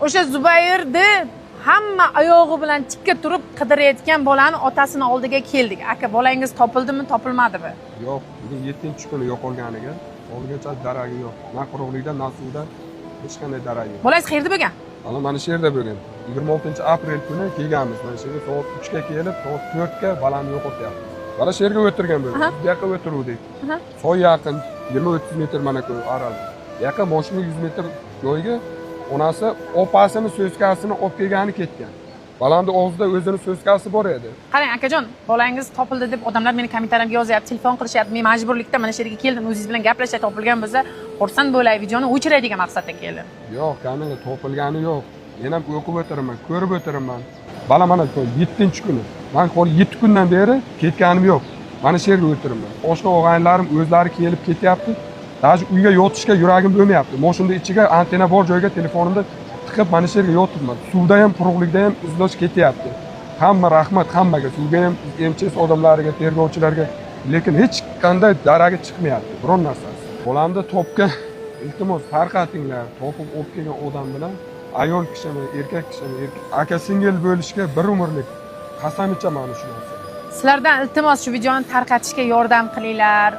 O'sha Zubayrni hamma oyog'i bilan tikka turib qidirayotgan bolani otasini oldiga keldik. Aka, bolangiz topildimi, topilmadimi? Yo'q, bugun 7-kuni yo'qolganiga hozirgacha daragi yo'q. Na quruqlikda, na suvda hech qanday daragi yo'q. Bolangiz qayerda bo'lgan? Mana shu yerda bo'lgan. 26-aprel kuni kelganmiz. Mana shu yerga soat 3 ga kelib, soat 4 ga balani yo'qotyapmiz. Mana shu yerga o'tirgan bo'lgan. Bu yoqqa o'tiruvdik. Soy yaqin 20-30 metr mana ku arali. Bu yoqqa moshina 100 metr joyga onasi opasini so'zkasini olib kelgani ketgan. Balamni og'zida o'zini so'zkasi bor edi. Qarang, akajon, bolangiz topildi deb odamlar meni kommentariyamga yozyapti, telefon qilishyapti. Men majburlikda mana shu yerga keldim, o'zingiz bilan gaplashay, topilgan bo'lsa, xursand bo'lay, videoni o'chiray degan maqsadda keldim. Yo'q, kamera topilgani yo'q. Men ham o'qib o'tiraman, ko'rib o'tiraman. Bala mana 7-kuni. Men hozir 7 kundan beri ketganim yo'q. Mana shu yerga o'tiraman. Oshna og'aynilarim o'zlari kelib ketyapti. Даже uyga yotishga yuragim bo'lmayapti. Moshinda ichiga antenna bor joyga telefonimni tiqib mana shu yerga yotibman. Suvda ham, quruqlikda ham izlash ketyapti. Hamma rahmat hammaga, suvga ham, MChS odamlariga, tergovchilarga, lekin hech qanday daragi chiqmayapti, biron narsasi. Bolamni topgan, iltimos, tarqatinglar, topib olib kelgan odam bilan ayol kishimi, erkak kishimi, aka singil bo'lishga bir umrlik qasam ichaman shu narsaga. Sizlardan iltimos, shu videoni tarqatishga yordam qilinglar.